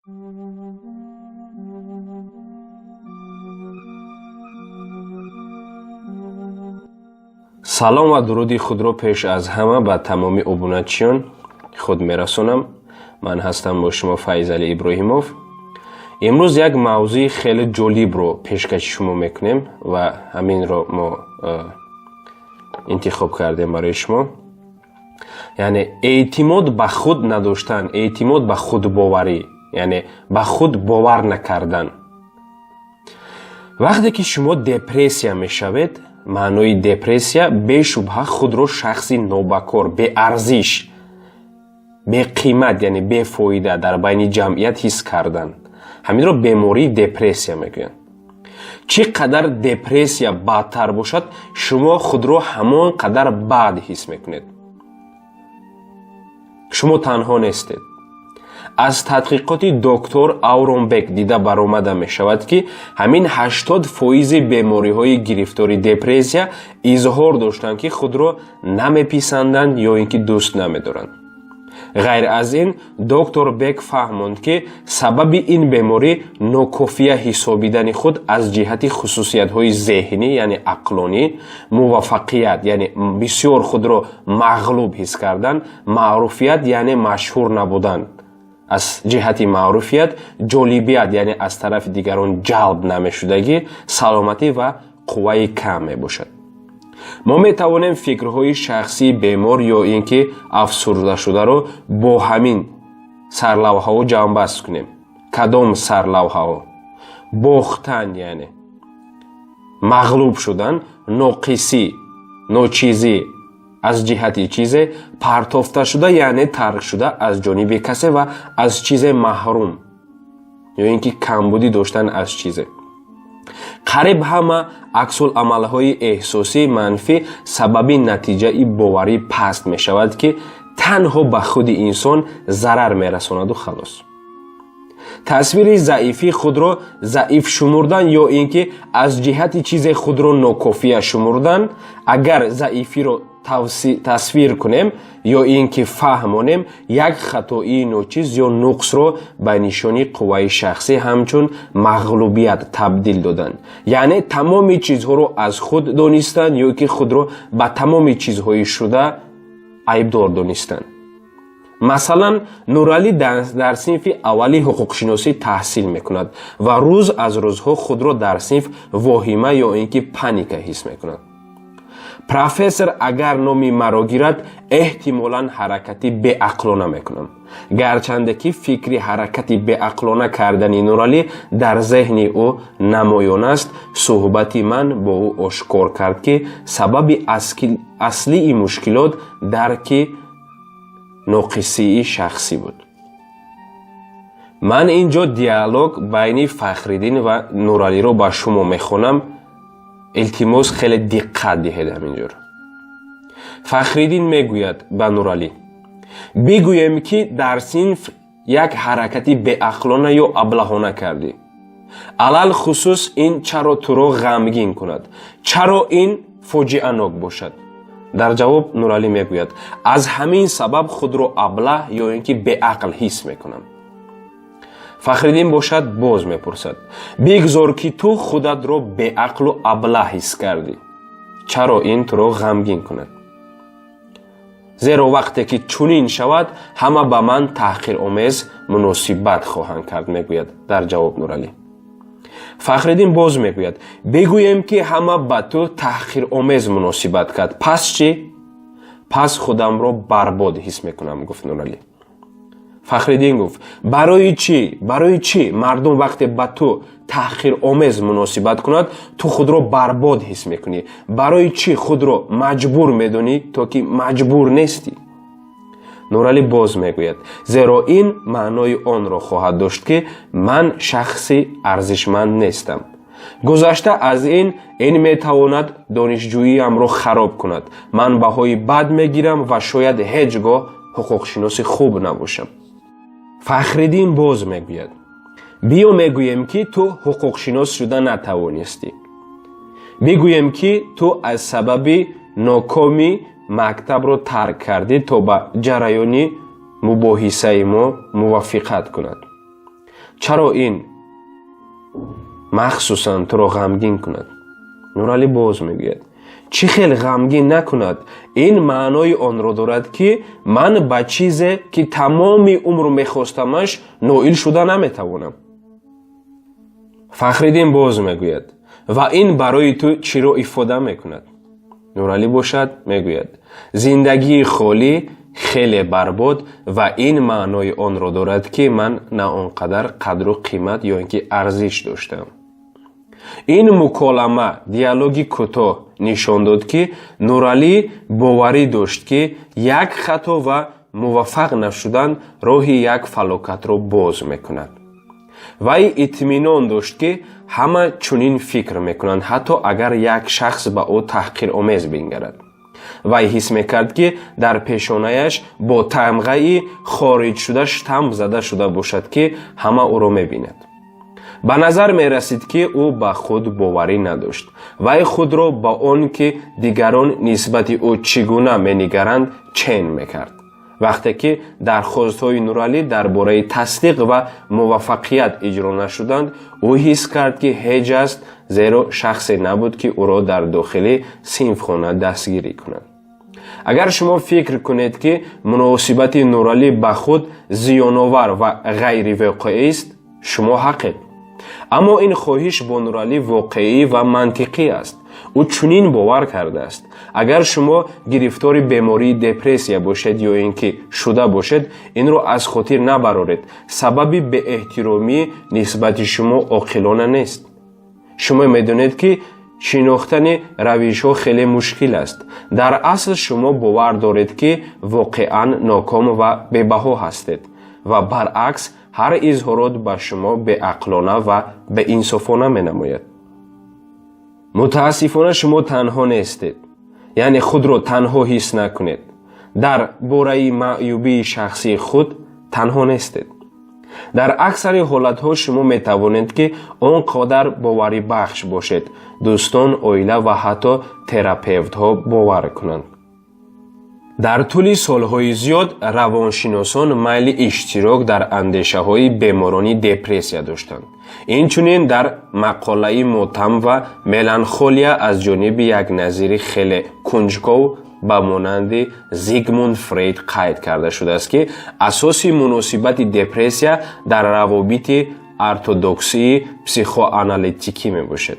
Салом ва дуруди худро пеш аз ҳама ба тамоми обуначиён худ мерасонам. Ман ҳастам бо шумо Файзалӣ Иброҳимов. Имрӯз як мавзӯи хеле ҷолибро пешкаши шумо мекунем ва ҳаминро мо интихоб кардем барои шумо. Яъне эътимод ба худ надоштан, эътимод ба худбоварӣ, яъне ба худ бовар накардан. Вақте ки шумо депрессия мешавед, маънои депрессия бешубҳа худро шахси нобакор, беарзиш, беқимат, яъне бефоида дар байни ҷамъият ҳис кардан. Ҳаминро бемории депрессия мегӯянд. Чӣ қадар депрессия бадтар бошад, шумо худро ҳамон қадар бад ҳис мекунед. Шумо танҳо нестед. Аз тадқиқоти доктор Ауронбек дида баромада мешавад, ки ҳамин 80 фоизи бемориҳои гирифтори депрессия изҳор доштанд, ки худро намеписанданд ё ин ки дӯст намедоранд. Ғайр аз ин, доктор Бек фаҳмонд, ки сабаби ин беморӣ нокофия ҳисобидани худ аз ҷиҳати хусусиятҳои зеҳнӣ, яъне ақлонӣ, муваффақият, яъне бисёр худро мағлуб ҳис кардан, маъруфият, яъне машҳур набудан аз ҷиҳати маъруфият, ҷолибият, яъне аз тарафи дигарон ҷалб намешудагӣ, саломатӣ ва қувваи кам мебошад. Мо метавонем фикрҳои шахсии бемор ё ин ки афсурдашударо бо ҳамин сарлавҳаҳо ҷамъбаст кунем. Кадом сарлавҳаҳо? Бохтан, яъне мағлуб шудан, ноқисӣ, ночизӣ аз ҷиҳати чизе, партофта шуда, яъне тарк шуда аз ҷониби касе ва аз чизе маҳрум ё ин ки камбудӣ доштан аз чизе. Қариб ҳама аксуламалҳои эҳсосии манфӣ сабаби натиҷаи боварии паст мешавад, ки танҳо ба худи инсон зарар мерасонаду халос. Тасвири заифии худро заиф шумурдан ё ин ки аз ҷиҳати чизе худро нокофия шумурдан. Агар заифиро тасвир кунем ё ин ки фаҳмонем, як хатоии ночиз ё нуқсро ба нишони қувваи шахсӣ ҳамчун мағлубият табдил додан, яъне тамоми чизҳоро аз худ донистан ё ки худро ба тамоми чизҳои шуда айбдор донистан. Масалан, Нуралӣ дар синфи аввали ҳуқуқшиносӣ таҳсил мекунад ва рӯз аз рӯзҳо худро дар синф воҳима ё ин ки паника ҳис мекунад. Профессор агар номи маро гирад, эҳтимолан ҳаракати беақлона мекунам. Гарчанде ки фикри ҳаракати беақлона кардани Нуралӣ дар зеҳни ӯ намоён аст, суҳбати ман бо ӯ ошкор кард, ки сабаби аслии мушкилот дарки ноқисии шахсӣ буд. Ман ин ҷо диалог байни Фахриддин ва Нуралиро ба шумо мехонам. Илтимос, хеле диққат диҳед ҳаминҷоро. Фахриддин мегӯяд ба Нуралӣ: «Бигӯем, ки дар синф як ҳаракати беақлона ё аблаҳона кардӣ. Алалхусус ин чаро туро ғамгин кунад? Чаро ин фоҷианок бошад?» Дар ҷавоб Нуралӣ мегӯяд: «Аз ҳамин сабаб худро аблаҳ ё ин ки беақл ҳис мекунам». Фахриддин бошад, боз мепурсад: «Бигзор, ки ту худатро беақлу аблаҳ ҳис кардӣ. Чаро ин туро ғамгин кунад?» «Зеро вақте ки чунин шавад, ҳама ба ман таҳқиромез муносибат хоҳанд кард», мегӯяд дар ҷавоб Нуралӣ. Фахриддин боз мегӯяд: «Бигӯем, ки ҳама ба ту таҳқиромез муносибат кард, пас чӣ?» «Пас худамро барбод ҳис мекунам», гуфт Нуралӣ. Фахриддин гуфт: «Барои чӣ? Барои чӣ мардум вақте ба ту таҳқиромез муносибат кунад, ту худро барбод ҳис мекунӣ? Барои чӣ худро маҷбур медонӣ, то ки маҷбур нестӣ?» Нуралӣ боз мегӯяд: «Зеро ин маънои онро хоҳад дошт, ки ман шахси арзишманд нестам. Гузашта аз ин, ин метавонад донишҷӯиамро хароб кунад. Ман баҳои бад мегирам ва шояд ҳеҷ гоҳ ҳуқуқшиноси хуб набошам». Фахриддин боз мегӯяд: «Биё мегӯем, ки ту ҳуқуқшинос шуда натавонистӣ. Бигӯем, ки ту аз сабаби нокомӣ мактабро тарк кардӣ, то ба ҷараёни мубоҳисаи мо мувофиқат кунад. Чаро ин махсусан туро ғамгин кунад? Нуралӣ боз мегӯяд: чӣ хел ғамгин накунад? Ин маънои онро дорад, ки ман ба чизе, ки тамоми умр мехостамаш, ноил шуда наметавонам. Фахриддин боз мегӯяд: ва ин барои ту чиро ифода мекунад? Нуралӣ бошад мегӯяд: зиндагии холӣ, хеле барбод, ва ин маънои онро дорад, ки ман на он қадар қадру қимат ё ин ки арзиш доштам. Ин муколама, диалоги кӯтоҳ нишон дод, ки Нуралӣ боварӣ дошт, ки як хато ва муваффақ нашудан роҳи як фалокатро боз мекунад. Вай итминон дошт, ки ҳама чунин фикр мекунанд, ҳатто агар як шахс ба ӯ таҳқиромез бингарад. Вай ҳис мекард, ки дар пешонаяш бо тамғаи хориҷшуда штамп зада шуда бошад, ки ҳама ӯро мебинад. Ба назар мерасид, ки ӯ ба худ боварӣ надошт. Вай худро ба он, ки дигарон нисбати ӯ чӣ гуна менигаранд, чен мекард. Вақте ки дархостҳои Нуралӣ дар бораи тасдиқ ва муваффақият иҷро нашуданд, ӯ ҳис кард, ки ҳеҷ аст, зеро шахсе набуд, ки ӯро дар дохили синфхона дастгирӣ кунад. Агар шумо фикр кунед, ки муносибати Нуралӣ ба худ зиёновар ва ғайривоқеист, шумо ҳақед. Аммо ин хоҳиш бо Нуралӣ воқеӣ ва мантиқӣ аст. Ӯ чунин бовар кардааст. Агар шумо гирифтори бемории депрессия бошед ё ин ки шуда бошед, инро аз хотир набароред: сабаби беэҳтиромӣ нисбати шумо оқилона нест. Шумо медонед, ки шинохтани равишҳо хеле мушкил аст. Дар асл шумо бовар доред, ки воқеан ноком ва бебаҳо ҳастед, ва баръакс, ҳар изҳорот ба шумо беақлона ва беинсофона менамояд. Мутаассифона, шумо танҳо нестед, яъне худро танҳо ҳис накунед. Дар бораи маъюбии шахсии худ танҳо нестед. Дар аксари ҳолатҳо шумо метавонед, ки он қадар боварибахш бошед, дӯстон, оила ва ҳатто терапевтҳо бовар кунанд. Дар тӯли солҳои зиёд равоншиносон майли иштирок дар андешаҳои беморони депрессия доштанд. Инчунин дар мақолаи «Мотам ва меланхолия» аз ҷониби як назири хеле кунҷков ба монанди Зигмунд Фрейд қайд карда шудааст, ки асоси муносибати депрессия дар равобити ортодоксии психоаналитикӣ мебошад.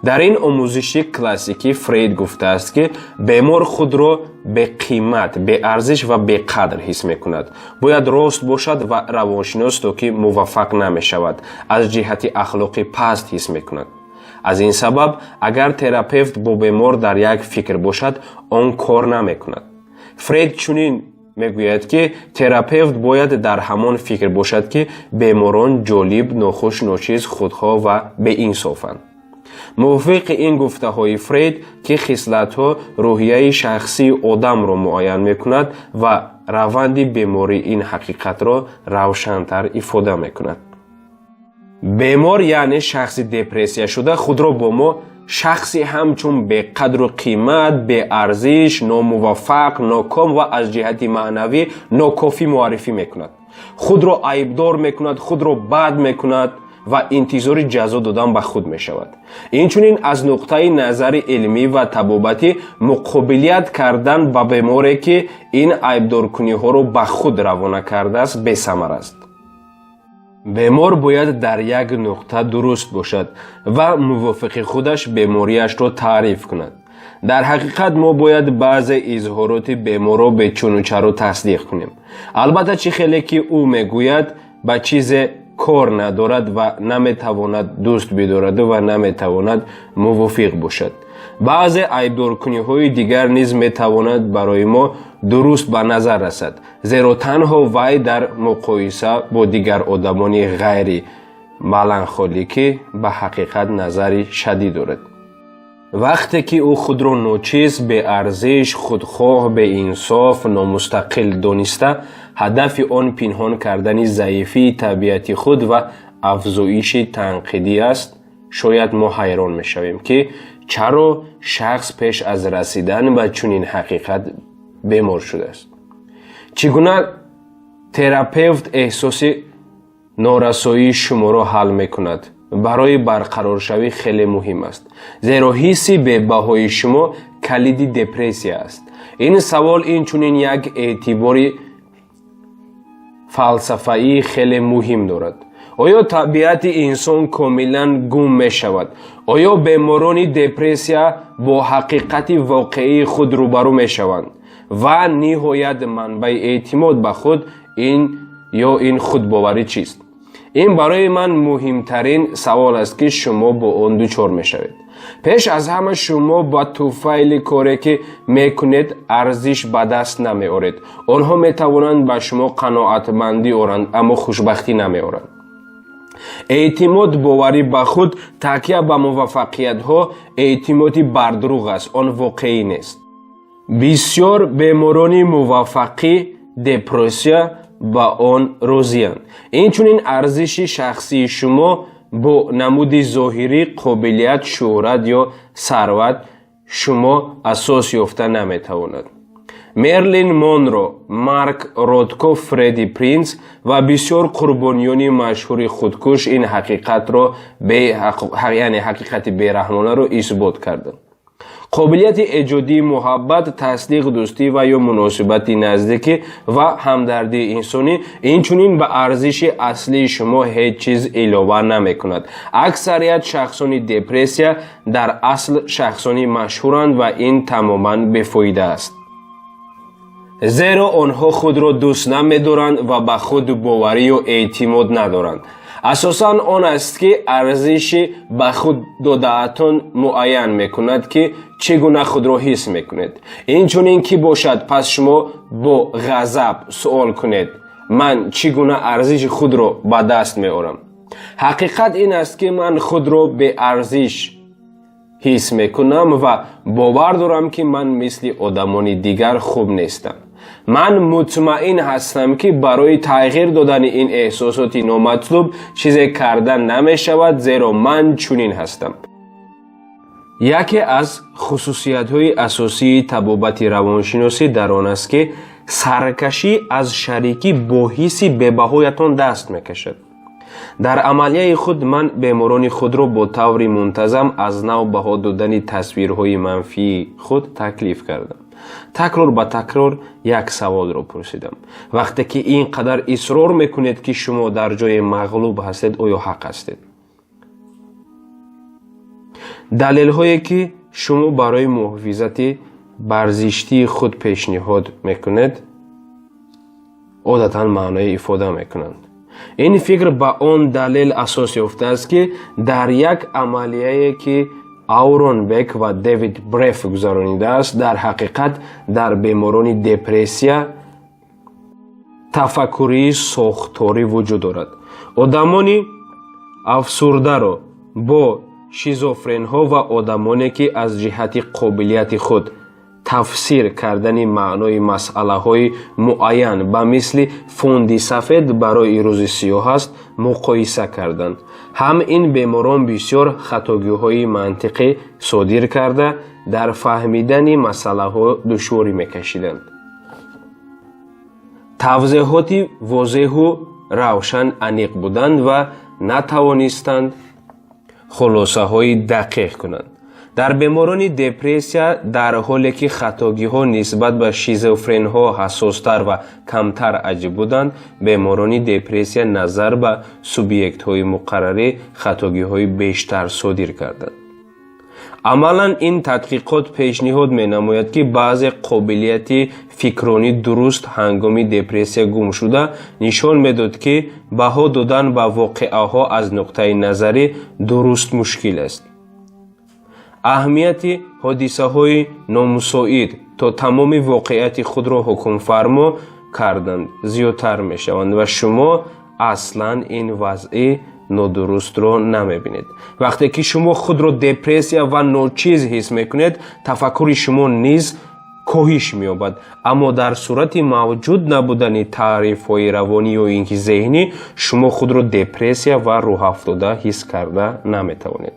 Дар ин омӯзиши классикӣ Фрейд гуфтааст, ки бемор худро беқимат, беарзиш ва беқадр ҳис мекунад. Бояд рост бошад ва равоншинос, то ки муваффақ намешавад, аз ҷиҳати ахлоқӣ паст ҳис мекунад. Аз ин сабаб, агар терапевт бо бемор дар як фикр бошад, он кор намекунад. Фрейд чунин мегӯяд, ки терапевт бояд дар ҳамон фикр бошад, ки беморон ҷолиб, нохуш, ночиз, худхоҳ ва беинсофанд. Мувофиқи ин гуфтаҳои Фрейд, ки хислатҳо рӯҳияи шахсии одамро муайян мекунад ва раванди беморӣ ин ҳақиқатро равшантар ифода мекунад. Бемор, яъне шахси депрессияшуда, худро бо мо шахси ҳамчун беқадру қимат, беарзиш, номуваффақ, ноком ва аз ҷиҳати маънавӣ нокофӣ муаррифӣ мекунад. Худро айбдор мекунад, худро бад мекунад ва интизори ҷазо додан ба худ мешавад. Инчунин, аз нуқтаи назари илмӣ ва табобатӣ, муқобилият кардан ба беморе, ки ин айбдоркуниҳоро ба худ равона кардааст, бесамар аст. Бемор бояд дар як нуқта дуруст бошад ва мувофиқи худаш бемориашро таъриф кунад. Дар ҳақиқат, мо бояд баъзе изҳороти беморро бечуну чаро тасдиқ кунем. Албатта, чӣ хеле ки ӯ мегӯяд, ба чизе кор надорад ва наметавонад дӯст бидораду ва наметавонад мувофиқ бошад. Баъзе айбдоркуниҳои дигар низ метавонад барои мо дуруст ба назар расад, зеро танҳо вай дар муқоиса бо дигар одамони ғайри меланхоликӣ ба ҳақиқат назари шадид дорад. Вақте ки ӯ худро ночиз, беарзиш, худхоҳ, беинсоф, номустақил дониста, ҳадафи он пинҳон кардани заифии табиати худ ва афзоиши танқидӣ аст, шояд мо ҳайрон мешавем, ки чаро шахс пеш аз расидан ба чунин ҳақиқат бемор шудааст. Чӣ гуна терапевт эҳсоси Норасоии шуморо ҳал мекунад барои барқароршавӣ хеле муҳим аст, зеро ҳисси бебаҳои шумо калиди депрессия аст. Ин савол инчунин як эътибори фалсафаии хеле муҳим дорад: оё табиати инсон комилан гум мешавад? Оё беморони депрессия бо ҳақиқати воқеии худ рӯбарӯ мешаванд? Ва ниҳоят, манбаи эътимод ба худ ин ё ин худбоварӣ чист? Ин барои ман муҳимтарин савол аст, ки шумо бо он дучор мешавед. Пеш аз ҳама, шумо ба туфайли коре, ки мекунед, арзиш ба даст намеоред. Онҳо метавонанд ба шумо қаноатмандӣ оранд, аммо хушбахтӣ намеоранд. Эътимод, боварӣ ба худ, такя ба муваффақиятҳо эътимоди бардурӯғ аст, он воқеӣ нест. Бисёр беморони муваффақӣ депрессия ба он розиянд. Инчунин арзиши шахсии шумо бо намуди зоҳирӣ, қобилият, шӯҳрат ё сарват шумо асос ёфта наметавонад. Мерлин Монро, Марк Ротко, Фредди Принц ва бисёр қурбониёни машҳури худкуш ин ҳақиқатро, яъне ҳақиқати бераҳмонаро исбот карданд. Қобилияти эҷодии муҳаббат, тасдиқ, дӯстӣ ва ё муносибати наздикӣ ва ҳамдардии инсонӣ инчунин ба арзиши аслии шумо ҳеҷ чиз илова намекунад. Аксарият шахсони депрессия дар асл шахсони машҳуранд ва ин тамоман бефоида аст, зеро онҳо худро дӯст намедоранд ва ба худ боварӣ ё эътимод надоранд. Асосан он аст, ки арзиши ба худ додаатон муайян мекунад, ки чӣ гуна худро ҳис мекунед. Инчунин ки бошад, пас шумо бо ғазаб суол кунед: «Ман чӣ гуна арзиши худро ба даст меорам?» Ҳақиқат ин аст, ки ман худро беарзиш ҳис мекунам ва бовар дорам, ки ман мисли одамони дигар хуб нестам. Ман мутмаин ҳастам, ки барои тағйир додани ин эҳсосоти номатлуб чизе карда намешавад, зеро ман чунин ҳастам. Яке аз хусусиятҳои асосии табобати равоншиносӣ дар он аст, ки саркашӣ аз шарикӣ бо ҳисси бебаҳоятон даст мекашад. Дар амалияи худ ман беморони худро бо таври мунтазам аз нав баҳо додани тасвирҳои манфии худ таклиф кардам. Такрор ба такрор як саволро пурсидам: «Вақте ки ин қадар исрор мекунед, ки шумо дар ҷои мағлуб ҳастед, оё ҳақ ҳастед?» Далелҳое, ки шумо барои муҳофизати барзиштии худ пешниҳод мекунед, одатан маъное ифода мекунанд. Ин фикр ба он далел асос ёфтааст, ки дар як амалияе, ки Аурон Бек ва Дэвид Бреф гузаронидааст, дар ҳақиқат дар беморони депрессия тафаккурии сохторӣ вуҷуд дорад. Одамони афсурдаро бо шизофренҳо ва одамоне, ки аз ҷиҳати қобилияти худ тафсир кардани маънои масъалаҳои муайян ба мисли фонди сафед барои рӯзи сиёҳ аст, муқоиса карданд. Ҳам ин беморон бисёр хатогиҳои мантиқӣ содир карда, дар фаҳмидани масъалаҳо душворӣ мекашиданд. Тавзеҳоти возеҳу равшан аниқ буданд ва натавонистанд хулосаҳои дақиқ кунанд. Дар беморони депрессия, дар ҳоле ки хатогиҳо нисбат ба шизофренҳо ҳассостар ва камтар аҷиб буданд, беморони депрессия назар ба субъектҳои муқаррарӣ хатогиҳои бештар содир карданд. Амалан ин тадқиқот пешниҳод менамояд, ки баъзе қобилияти фикронӣ дуруст ҳангоми депрессия гумшуда нишон медод, ки баҳо додан ба воқеаҳо аз нуқтаи назари дуруст мушкил аст. Аҳамияти ҳодисаҳои номусоид то тамоми воқеияти худро ҳукмфармо карданд зиёдтар мешаванд ва шумо аслан ин вазъи нодурустро намебинед. Вақте ки шумо худро депрессия ва ночиз ҳис мекунед, тафаккури шумо низ коҳиш меёбад. Аммо дар сурати мавҷуд набудани таърифҳои равонӣ ё ин ки зеҳнӣ, шумо худро депрессия ва рӯҳафтода ҳис карда наметавонед.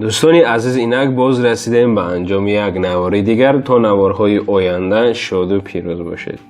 Дӯстони азиз, инак боз расидем ба анҷоми як навори дигар. То наворҳои оянда шоду пирӯз бошед.